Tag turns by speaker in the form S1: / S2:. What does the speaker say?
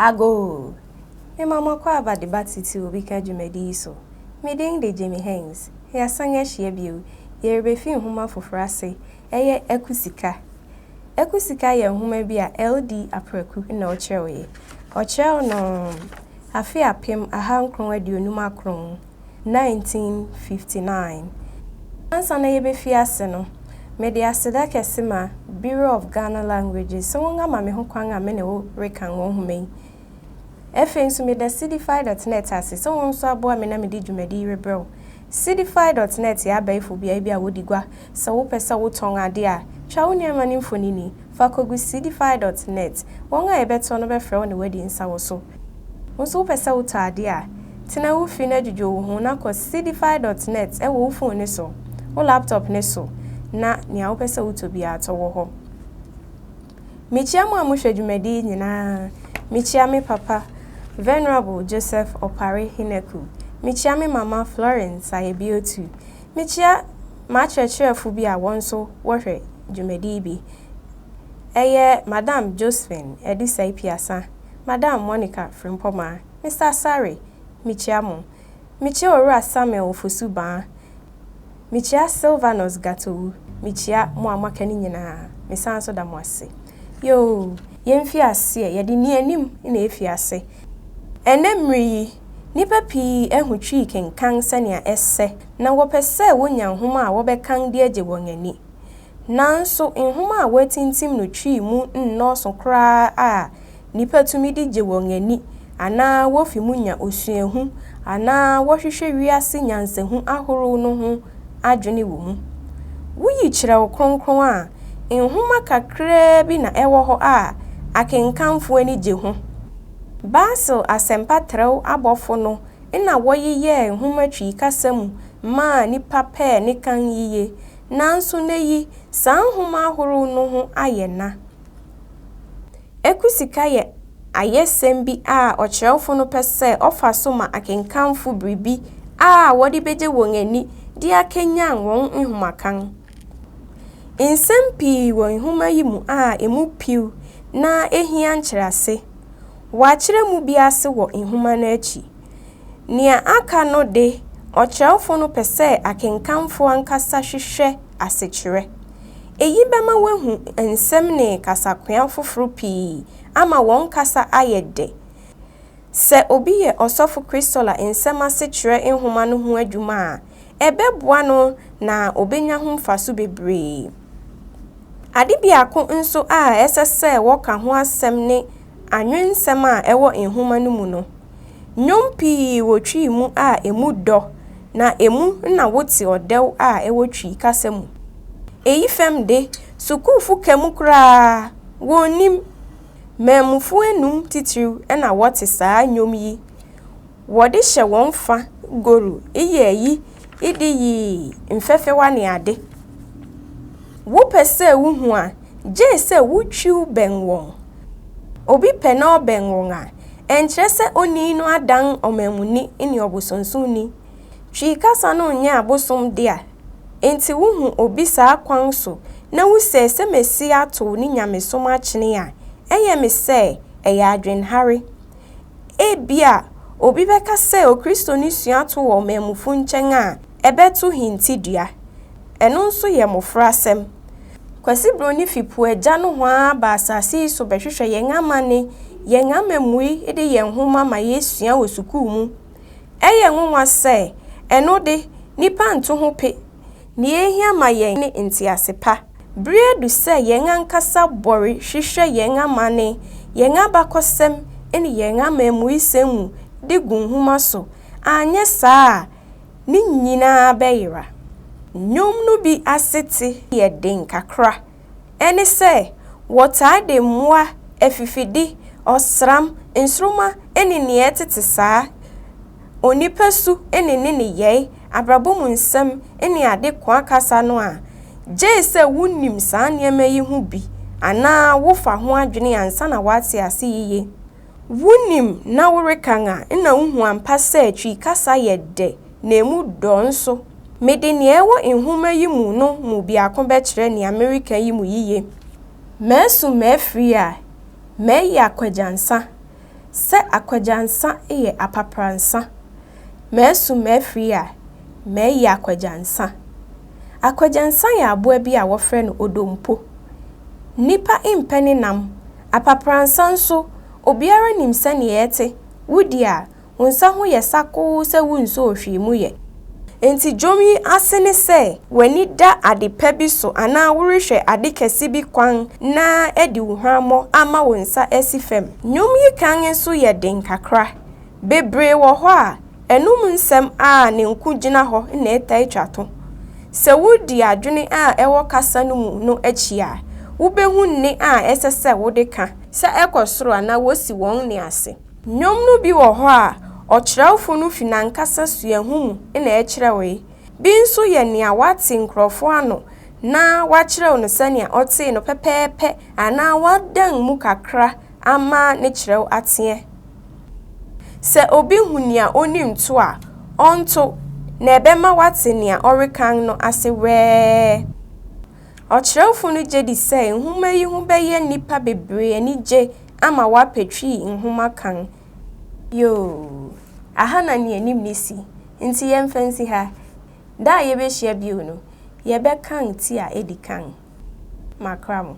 S1: Agoo! Mema mo akwaaba de ba Titiriw Obi Ka dwumadi yi so. Me din de Jamie Haynes. Yɛasan ahyia bio. Yɛrebefi nhoma foforo ase. Ɛyɛ Aku Sika. Aku Sika yɛ nhoma bi a LD. Apraku na ɔkyerɛwee. Ɔkyerɛw no afe 1959, 1959. Ansa na yebefi ase no, mede aseda kɛse ma Bureau of Ghana Languages sɛ wɔama me ho kwan a me ne wo rekan wɔn nhoma yi. Afei nso meda Seedify dot net ase sɛ wɔn nso aboa me na mede dwumadi yi rebrɛ wo. Seedify dot net yɛ abɛɛfo beae bi a wodi gua. Sɛ wopɛ sɛ wotɔn ade a, twa wo nneɛma no mfonini fa kogu Seedify dot net. Wɔn a ɛbɛtɔ no bɛfrɛ wo na wɔadi nsawoso. Wo nso wopɛ sɛ wotɔ ade a, tena wo fi na dwudwo wo ho na kɔ Seedify dot net wɔ wo fon no so, wo laptop no so, na nea wopɛ sɛ wotɔ biara tɔ wɔ hɔ. Mikyia mo a mohwɛ dwumadi yi nyinaa. Mikyia me papa, Venerable Joseph Opare Hineku. Mikyia me mama Florence Ayebiotu. Mikyia m'akyerɛkyerɛfo bi a wɔn nso wɔhwɛ dwumadi yi bi. Ɛyɛ Madam Josephine Adusai Piasa, Madam Monica Frimpɔmaa, Mister Asare, mikyia mo. Mikyia Owura Samuel Ofosu Baa. Mikyia Silvanus Gatowu. Mikyia mo a moaka no nyinaa. Mesan nso da mo ase. Yoo, yɛmfi aseɛ. Yɛde nnianim na efi ase. Ɛnnɛ mmere yi, nnipa pii ahu Twi kenkan sɛnea ɛsɛ, na wɔpɛ sɛ wonya nhoma a wɔbɛkan de agye wɔn ani. Nanso nhoma a wɔatintim no Twi mu nnɔɔso koraa a nnipa tumi de gye wɔn ani anaa wofi mu nya osuahu anaa wɔhwehwɛ wiase nyansahu ahorow no ho adwene wɔ mu. Woyi Kyerɛw Kronkron a, nhoma kakraa bi na ɛwɔ hɔ a akenkanfo ani gye ho. Basel Asɛmpa Trɛw abɔfo no na wɔyeyɛɛ nhoma Twi kasa mu maa nnipa pɛɛ ne kan yiye, nanso nnɛyi saa nhoma ahorow no ho ayɛ na. Akusika yɛ ayɛsɛm bi a ɔkyerɛwfo no pɛ sɛ ɔfa so ma akenkanfo biribi a wɔde begye wɔn ani de akanyan wɔn nhomakan. Nsɛm pii wɔ nhoma yi mu a emu piw na ehia nkyerɛase. Wɔakyerɛ mu bi ase wɔ nhoma no akyi. Nea aka no de, ɔkyerɛwfo no pɛ sɛ akenkanfo ankasa hwehwɛ asekyerɛ. Eyi bɛma wɔahu nsɛm ne kasakoa foforo pii ama wɔn kasa ayɛ dɛ. Sɛ obi yɛ Ɔsɔfo Christola nsɛm asekyerɛ nhoma no ho adwuma a, ɛbɛboa no na obenya ho mfaso bebree. Ade biako nso a ɛsɛ sɛ wɔka ho asɛm ne anwensɛm a ɛwɔ nhoma no mu no. Nnwom pii wɔ Twi mu a emu dɔ, na emu na wote ɔdɛw a ɛwɔ Twi kasa mu. Eyi fam de, sukuufo ka mu koraa, wonnim. Mmaamufo anum titiriw na wɔte saa nnwom yi. Wɔde hyɛ wɔn fa goru yɛ ayi de yi mfɛfɛwa ne ade. Wopɛ sɛ wuhu a, gye sɛ wutwiw bɛn wɔn. Obi pɛ na ɔbɛn wɔn a, ɛnkyerɛ sɛ onii no adan ɔmanmuni ne ɔbosonsonni. Twi kasa no nyɛ abosom dea, enti wuhu obi saa kwan so na wusɛ sɛ mesi atow ne nyamesom akyene a, ɛyɛ me sɛ ɛyɛ adwenhare. Ebia obi bɛka sɛ Okristoni sua to wɔ ɔmanmufo nkyɛn a, ɛbɛto hintidua. Ɛno nso yɛ mmofraasɛm. Kwasi Broni fi po agya nohoa ba asase yi so bɛhwehwɛ yɛn amanne, yɛn amammui de yɛn nhoma ma yesua wɔ sukuu mu. Ɛyɛ nwonwa sɛ, ɛno de, nnipa nto ho pe. Nea ehia ma yɛn ne ntease pa. Bere adu sɛ yɛn ankasa bɔre hwehwɛ yɛn amanne, yɛn abakɔsɛm ne yɛn amammuisɛm mu de gu nhoma so, anyɛ saa a, ne nyinaa bɛyera. Nnwom no bi asete yɛ den kakra. Ɛne sɛ, wɔtaa de mmoa, afifide, ɔsram, nsoromma ne nea ɛtete saa, onipa su ne ne nneyɛe, abrabɔ mu nsɛm ne ade koa kasa no a, gye sɛ wunim saa nneɛma yi ho bi anaa wofa ho adwene ansa na woate ase yiye. Wunim na worekan a, nna wuhu ampa sɛ Twi kasa yɛ dɛ na emu dɔ nso. Mede nea ɛwɔ nhoma yi mu no mu biako bɛkyerɛ nea mereka yi mu yiye. Masu m'afiri a, mayi akɔgyansa. Sɛ akɔgyansa yɛ apapransa. M'asu m'afiri a, m'ayi akɔgyansa. Akɔgyansa yɛ aboa bi a wɔfrɛ no odompo. Nnipa mpɛ ne nam. Apapransa nso, obiara nim sɛnea ɛte. Wodi a, wo nsa ho yɛ sakoo sɛ wonsoo hwee mu yɛ. Enti dwom yi ase ne sɛ w'ani da ade pa bi so anaa worehwɛ ade kɛse bi kwan na adi wo hwammɔ ama wo nsa asi fam. Nnwom yi kan nso yɛ den kakra. Bebree wɔ hɔ a, ɛnom nsɛm a ne nko gyina hɔ na ɛtaa twa to. Sɛ wudi adwene a ɛwɔ kasa no mu no akyi a, wubehu nne a ɛsɛ sɛ wode ka. Sɛ ɛkɔ soro anaa wosi wɔn nne ase. Nnwom no bi wɔ hɔ a, ɔkyerɛwfo no fi n'ankasa suahu mu na ɛkyerɛwee. Bi nso yɛ nea wate nkurɔfo ano na wakyerɛw no sɛnea ɔtee no pɛpɛɛpɛ anaa wadan mu kakra ama ne kyerɛw ateɛ. Sɛ obi hu nea onim to a, ɔnto, na ɛbɛma wate nea ɔrekan no ase wɛɛ. Ɔkyerɛwfo no gye di sɛ nhoma yi ho bɛyɛ nnipa bebree anigye ama wɔapɛ Twi nhoma kan. Yoo, aha na nea anim ne si, nti yɛmfa nsi ha. Da a yɛbɛhyia bio no, yɛbɛkan ti a edi kan. Makra mo.